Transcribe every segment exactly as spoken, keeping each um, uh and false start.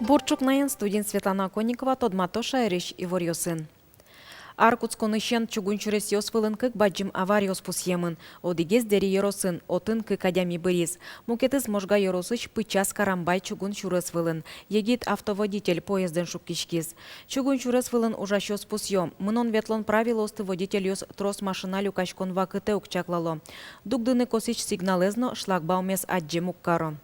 Бур ӵукнаен, студиын Светлана Оконникова. Тодмато шаерысь иворъёсын. Ар кутсконысен чугун сюресъёс вылын кык бадӟым авариос пусъемын. Одӥгез Дэри ёросын, отын кык адями быриз. Мукетыз Можга ёросысь Пычас-Карамбай чугун сюрес вылын. Егит автоводитель поездэн шуккиськиз. Чугун сюрес вылын ужасьёс пусъё: мынон-ветлон правилоосты водительёс трос машина люкаськон вакытэ уг чаклало. Дугдыны косӥсь сигналэз но шлагбаумез адӟем уг каро.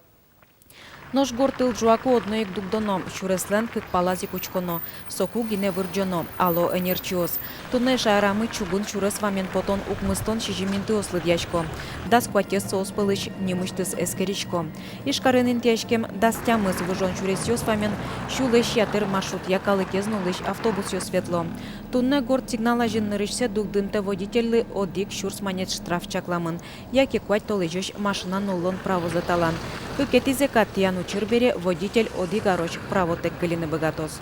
Нош гурт тыл ӝуаку одно ик дугдоно, сюреслэн кык палаз ик учконо, соку гинэ вырӟоно, ало ӧнерчиос. Туннэ шаерамы чугун сюрес вамен потон укмыстон сизьым интыос лыдъясько. Дас куатез соос пӧлысь нимысьтыз эскерисько. Ижкарын интыяськем дас тямыс выжон сюресъёс вамен сюлэсь ятыр маршрутъя калыкез нуллӥсь автобусъёс ветло. Туннэ гурт сигнал азьын нырысьсэ дугдымтэ водительлы одӥг сюрс манет штраф чакламын, яке куать толэзёзь машина нуллон правозэ талан. Кыкетӥзэ кат тӥян учыр бере водитель одӥг арозь правотэк кылины быгатоз.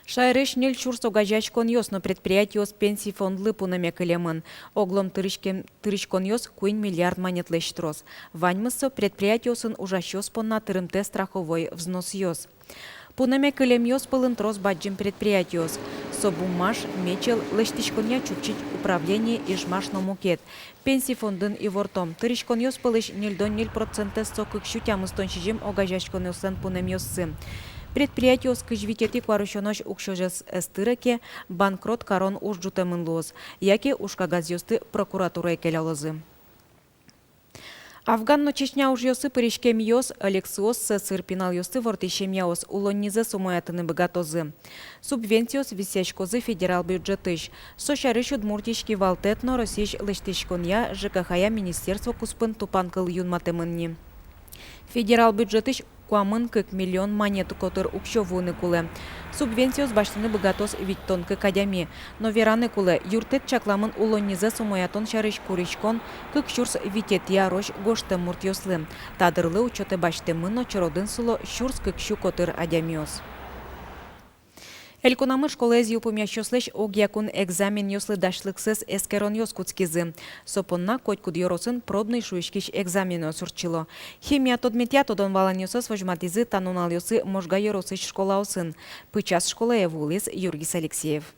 Шаерысь ньыль сюрс огазеяськонъёс но предприятиос пенси фондлы пунэме кылемын. Огъя тырыськем-, тырыськонъёс куинь миллиард манетлэсь трос. Ваньмыз со предприятиосын ужасьёс понна тырымтэ страховой взносъёс. Пунэме кылемъёс пӧлын трос бадӟым предприятиос: «Собуммаш», «Мечел», лэсьтӥськонъя «Чупчи управление», «Ижмаш» но мукет. Пенси фондын ивортом: тырыськонъёс пӧлысь ньыльдон ньыль процентэз со кык сю тямыстон сизьым огазеяськонъёслэн пунэмъёссы. Предприятиос кызь витетӥ куарусёнозь уксёез ӧз тыры ке, банкрот карон уж ӝутэмын луоз, яке уж кагазъёсты прокуратурае келялозы. Афган но Чечня ужъёсы пыриськемъёс, ӧлексыос, сӧсыр пиналъёсты вордӥсь семьяос улоннизэс умоятыны быгатозы. Субвенциос висъяськозы федерал бюджетысь. Со сярысь Удмуртиысь кивалтэт но Россиысь лэсьтӥськонъя, ЖКХ-я министерство куспын тупанкыл юнматэмын ни. Федерал бюджетысь куамын кык миллион манет котыр уксё вуыны кулэ. Субвенциос басьтыны быгатоз витьтон кык адями. Но вераны кулэ, юрттэт чакламын улоннизэс умоятон сярысь куриськон кык сюрс витетӥ арозь гожтэм муртъёслы. Та дырлы учётэ басьтэмын но черодын сыло сюрс кык сю котыр адямиос. Элькунамы школаез йылпумъясьёслэсь огъякун экзаменъёслы дасьлыксэс эскеронъёс кутскизы. Со понна котькуд ёросын пробной шуиськись экзаменъёс ортчыло. Химия тодметъя тодон-валанъёссэс возьматӥзы та нуналъёсы Можга ёросысь школаосын. Пычас школае вуылӥз Юргис Алексеев.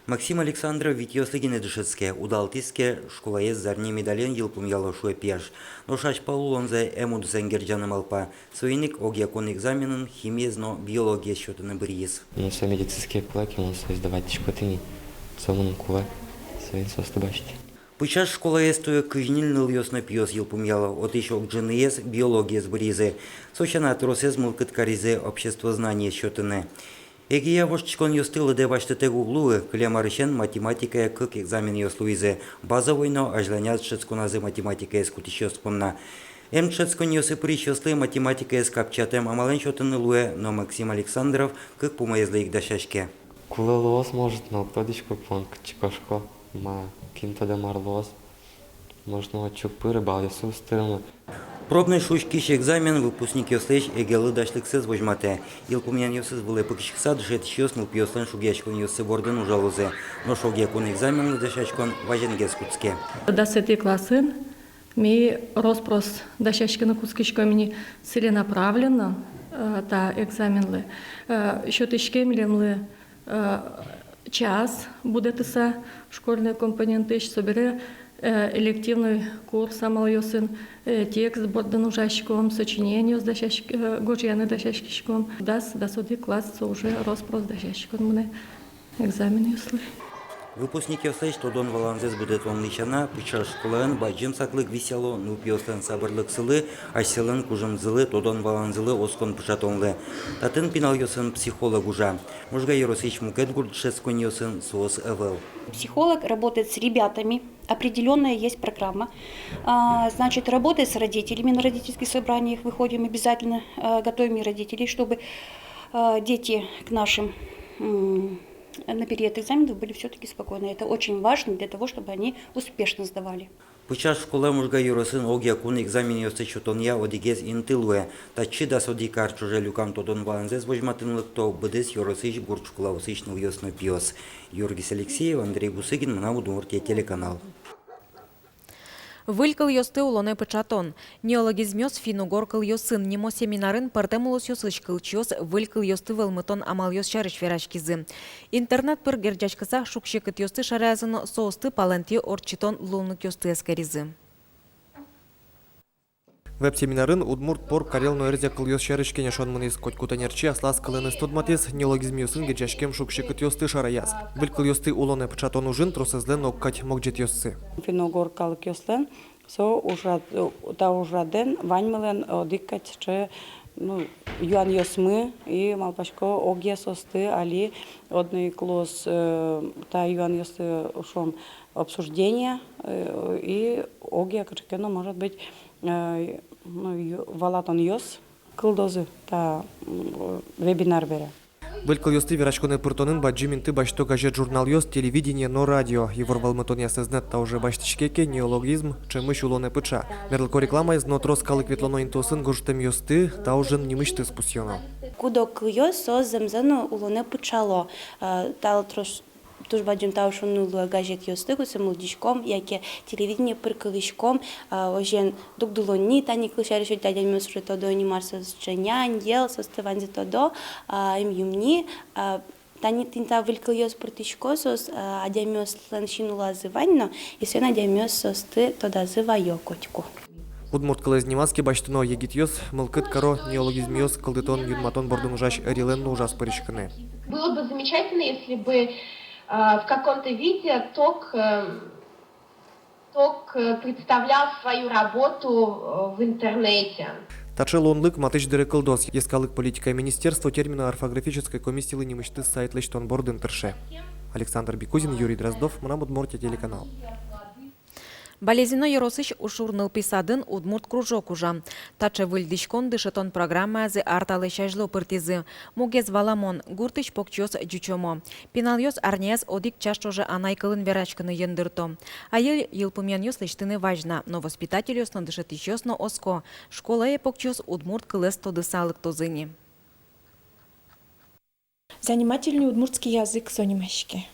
Максим Александров витьёслы гинэ дышетске, удалтӥз ке, школаез зарни медален йылпумъяло, шуэ пияш. Нош азьпал улонзэ эм удысэн герӟаны малпа. Соин ик огъякун экзаменын химиез но биологиез сётыны быръиз. Ну, со медицинские кулэ ке, мон сое сдавать тӥсько тӥни, со мыным кулэ, соин соосты басьтӥ. Пычас школаез туэ кызь ньыль нылъёс но пиос йылпумъяло, отысь ог ӝыныез биологиез быръизы. Со сяна тросэз мылкыд каризы обществознаниез сётыны. Эгея воштӥськонъёсты лыдэ басьтытэк уг луы, кылем арысен математикая кык экзаменъёс луизы: базовой но азьланяз дышетсконазы математикаез кутӥсьёс понна. Эм дышетсконъёсы пырисьёслы математикаез капчатэм амалэн сётыны луэ, но Максим Александров кык пумоезлы ик дасяське. Кулэ луоз, может, но уг тодӥськы, кытчы кошко, ма, кин тодэ, мар луоз. Может, но отчы уг пыры, балъёсы уз тырмы. Пробной шуиськись экзамен выпускникъёслэсь эгелы дасьлыксэс возьматэ. Йылпумъянъёсыз вылэ пыкиськыса, дышетӥсьёс нылпиослэн шугъяськонъёссы бордын ужалозы. Нош огъякун экзаменлы дасяськон вазенгес кутске. Дасэтӥ классын ми рос-прос дасяськыны кутскиськом ини целенаправленно, э, та экзаменлы. Э, сётӥське милемлы, э, час будэтыса школьной компонентысь, собере, э, элективной курс амалъёсын, э, текст бордын ужаськом, сочинениос дасяськ-, э, гожъяны дасяськиськом. Дас, дас одӥг класс со уже рос-прос дасяськон мынэ экзаменъёслы. Выпускникъёслэсь тодон-валанзэс будэтонлы сяна, Пычас школаын бадӟым саклык висъяло нылпиослэн сабырлыксылы, асьсэлэн кужымзылы, тодон-валанзылы оскон пыӵатонлы. Татын пиналъёсын психолог ужа. Можга ёросысь мукет гурт дышетсконниосын соос ӧвӧл. Психолог работает с ребятами, определённая есть программа. А, значит, работает с родителями, на родительских собраниях выходим обязательно, а, готовим и родителей, чтобы, а, дети к нашим, м, на период экзаменов были всё-таки спокойны. Это очень важно для того, чтобы они успешно сдавали. Пычас школа Можга ёросын огъякун экзаменъёсты сётонъя одӥгез инты луэ. Татчы дас одӥг ар ӵоже люкам тодон-валанзэс возьматыны лыкто быдэс ёросысь гурт школаосысь нылъёс но пиос. Юргис Алексеев, Андрей Бусыгин, «Мынам Удмуртие» телеканал. Выль кылъёсты улонэ пыӵатон. «Неологизмъёс финн-угор кылъёсын» нимо семинарын пӧртэм улосъёсысь кылчиос выль кылъёсты вӧлмытон амалъёс сярысь вераськизы. Интернет пыр герӟаськыса, шуг-секытъёсты шараязы но соосты палэнтӥ ортчытон луонлыкъёсты эскеризы. Веб-семинарын удмурт, пор, карел но эрзя кылъёс сярысь кенешон мынӥз. Котькуд ӧнерчи аслаз кылэныз тодматӥз, неологизмъёсын герӟаськем шуг-секытъёсты шараяз. Выль кылъёсты улонэ пычатон ужын тросэзлэн огкадь могӟетъёссы. Финно-угор калыкъёслэн со ужрад, та ужрадэн ваньмылэн одӥг кадь сыӵе, ну, юанъёсмы, и малпасько, огъя соосты али одно ик луоз, э, та юанъёсты, шуом, обсуждение, э, и огъя кыӵе ке но, может быть, э, ну, ю-, валатонъёс кылдозы та, м, вебинар бере. Выль кылъёсты вераськонэ пыртонын бадӟым инты басьто газет-журналъёс, телевидение но радио. Ивор вӧлмытонъя сӧзнэт та уже басьтӥське ке, неологизм ӵемысь улонэ пыча. Мерлыко рекламаез но трос калык ветлоно интыосын гожтэмъёсты та ужын нимысьтыз пусъёно. Куд-ог кылъёс соос зэмзэ но улонэ пычало. Э, тал трос Туж бадӟым тау шуыны луэ газетъёслы, кудзэ ми лыдӟиськом, яке телевидение пыр кылӥськом, а, озьыен, дугдылон ни, тани кыл сярысь ведь адямиос уже тодо ини, мар со сыӵе нянь, йӧл, соосты ваньзэ тодо, а, эмъюм ни, а, тани тӥни та выль кылъёс пыртӥсько, соос, а, адямиослэн син улазы вань но, и соин адямиос соосты тодазы ваё котьку. Удмурт кылэз нимаз ке басьтоно, егитъёс мылкыд каро неологизмъёс кылдытон, юнматон бордын ужась ӧрилэн но ужаз пыриськыны. Было бы замечательно, если бы, э, в каком-то виде ток, э, ток, э, представлял свою работу, э, в интернете. Таӵе луонлык матысь дыре кылдоз. Йӧскалык политикая министерство термино-орфографической комиссилы нимысьтыз сайт лэсьтон бордын тырше. Александр Бекузин, Юрий Дроздов, «Мынам Удмуртие» телеканал. Балезино ёросысь Ушур нылпи садын удмурт кружок ужа. Таӵе выльдӥськон дышетон программаязы ар талэсь азьло пыртӥзы. Мугез валамон: гуртысь покчиос ӟучомо. Пиналъёс арняяз одӥг час ӵоже анай кылын вераськыны йӧндырто. А йылпумъянъёс лэсьтыны вазь на, но воспитательёс но, дышетӥсьёс но оско: школае покчиос удмурт кылэз тодыса лыктозы ини. Занимательный удмуртский язык со нимаське.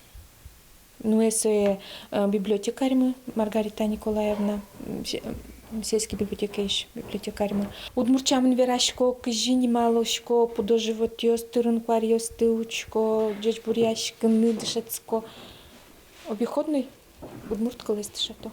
Ну, э, сое, э, библиотекарьмы Маргарита Николаевна, м, се-, м, сельской библиотекаысь библиотекарьмы. Удмурт сямен верасько, кызьы нималосько пудо-животъёс, тырын-куаръёсты учко, ӟечбуръяськыны дышетско. Обиходной удмурт кылэз дышето.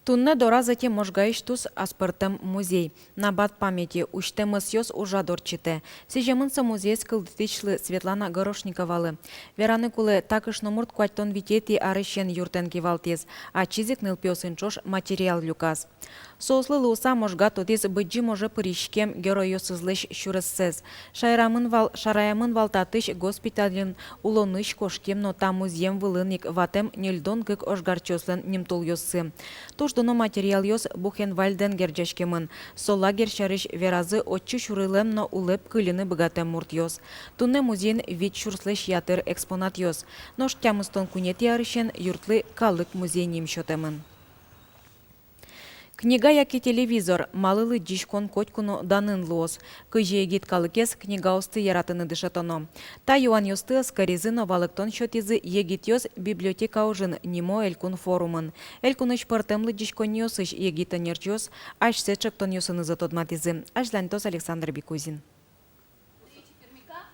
Туннэ дораз ӧте Можгаысь туж аспӧртэм музей. «Набат памяти» усьтэм ӧсъёс ужрад ортчытэ. Сӥземын со музейез кылдытӥсьлы Светлана Горошниковалы. Вераны кулэ, та кышномурт куатьтон витетӥ арысен юртэн кивалтӥз. Ачиз ик нылпиосын ӵош материал люказ. Соослы луыса, Можга тодӥз Быдӟым оже пыриськем геройёсызлэсь сюрессэс. Шараямын вал, шараямын вал татысь госпитальын улонысь кошкем но та музъем вылын ик ватэм ньыльдон кык ожгарчиослэн нимтулъёссы. Туж дуно материалъёс Бухенвальдэн герӟаськемын. Со лагерь сярысь веразы отчы сюрылэм но улэп кыльыны быгатэм муртъёс. Туннэ музейын вить сюрслэсь ятыр экспонатъёс. Нош тямыстон куинетӥ арысен юртлы калык музей ним сётэмын. Книга яке телевизор, малы лыдӟиськон котьку но данын луоз? Кызьы егит калыкез книгаосты яратыны дышетоно? Та юанъёсты эскеризы но валэктон сётӥзы «Егитъёс библиотека ужын» нимо элькун форумын. Элькунысь пӧртэм лыдӟиськонниосысь егит ӧнерчиос асьсэ ӵектонъёсынызы тодматӥзы. Азьланьтоз Александр Бекузин.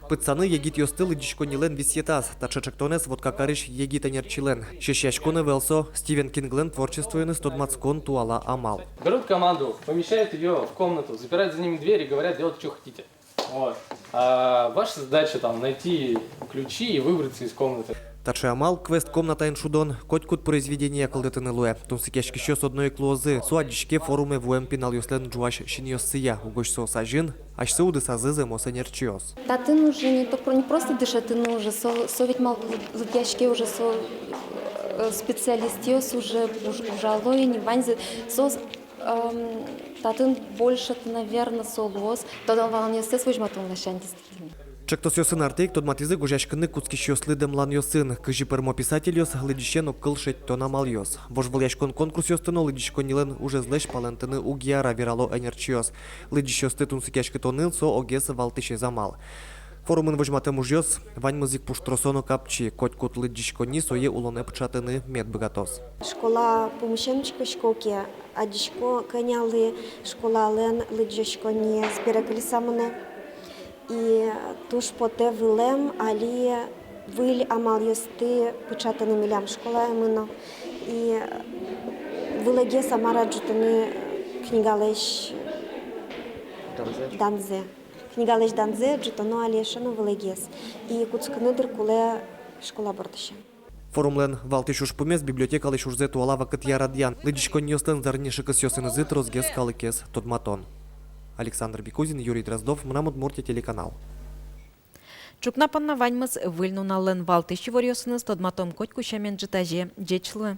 Пытсаны егитъёсты лыдӟиськоннилэн висъетаз. Таӵе ӵектонэз Воткакарысь егит ӧнерчилэн. Сётъяськон ӧвӧл со, Стивен Кинглэн творчествоеныз тодматскон туала амал. Берут команду, помещают её в комнату, запирают за ними дверь и говорят: «Делайте, что хотите». Вот. А ваша задача там найти ключи и выбраться из комнаты. Таӵе амал, квест комнатаен шудон, котькуд произведение кылдытыны луэ. Тунсыкъяськисьёс одно ик луозы, со адӟиське форуме вуэм пиналъёслэн ӝуась синъёссыя, угось соос азьын асьсэ удысазы зэмос ӧнерчиос. Татын уже не то, не просто дышетыны уже, со, со ведь мал лыд-, лыдъяське уже, со, э, специалистъёс уже уж-, ужало ини, ваньзы соос, эм, татын больше-то, наверно, со луоз тодон-валанъёссэс возьматон ласянь, действительно. Ӵектосъёсын артэ ик тодматӥзы гожъяськыны кутскисьёслы дэмланъёсын, кызьы пӧрмо писательёс, лыдӟисен огкыл шедьтон амалъёс. Вожвылъяськон конкурсъёсты но лыдӟиськоннилэн ужезлэсь палэнтыны уг яра, верало ӧнерчиос. Лыдӟисьёсты тунсыкъяськытонын со огез валтӥсез амал. Форумын возьматэм ужъёс ваньмыз ик пуштросо но капчи. Котькуд лыдӟиськонни сое улонэ пыӵатыны мед быгатоз. Школа пумысен учкисько ке, адӟисько, кӧнялы школалэн лыдӟиськонниез бере кылиса мынэ. И туж потэ вылэм али выль амалъёсты пыӵатыны милям школаямы но. И вылэгес-а, мар-а ӝутыны книгалэсь данзэ. Книгалэсь данзэ ӝутоно али эшшо но вылэгес. И кутскыны, дыр, кулэ школа бордысен. Форумлэн валтӥсь ужпумез — библиотекалэсь ужзэ туала вакытъя радъян. Лыдӟиськонниослэн зарни шыкысъёсынызы тросгес калыкез тодматон. Александр Бекузин, Юрий Дроздов, «Мынам Удмуртие» телеканал. Ӵукна понна ваньмыз. Выль нуналлэн валтӥсь иворъёсыныз тодматом котьку сямен ӝытазе. Ӟеч луэ.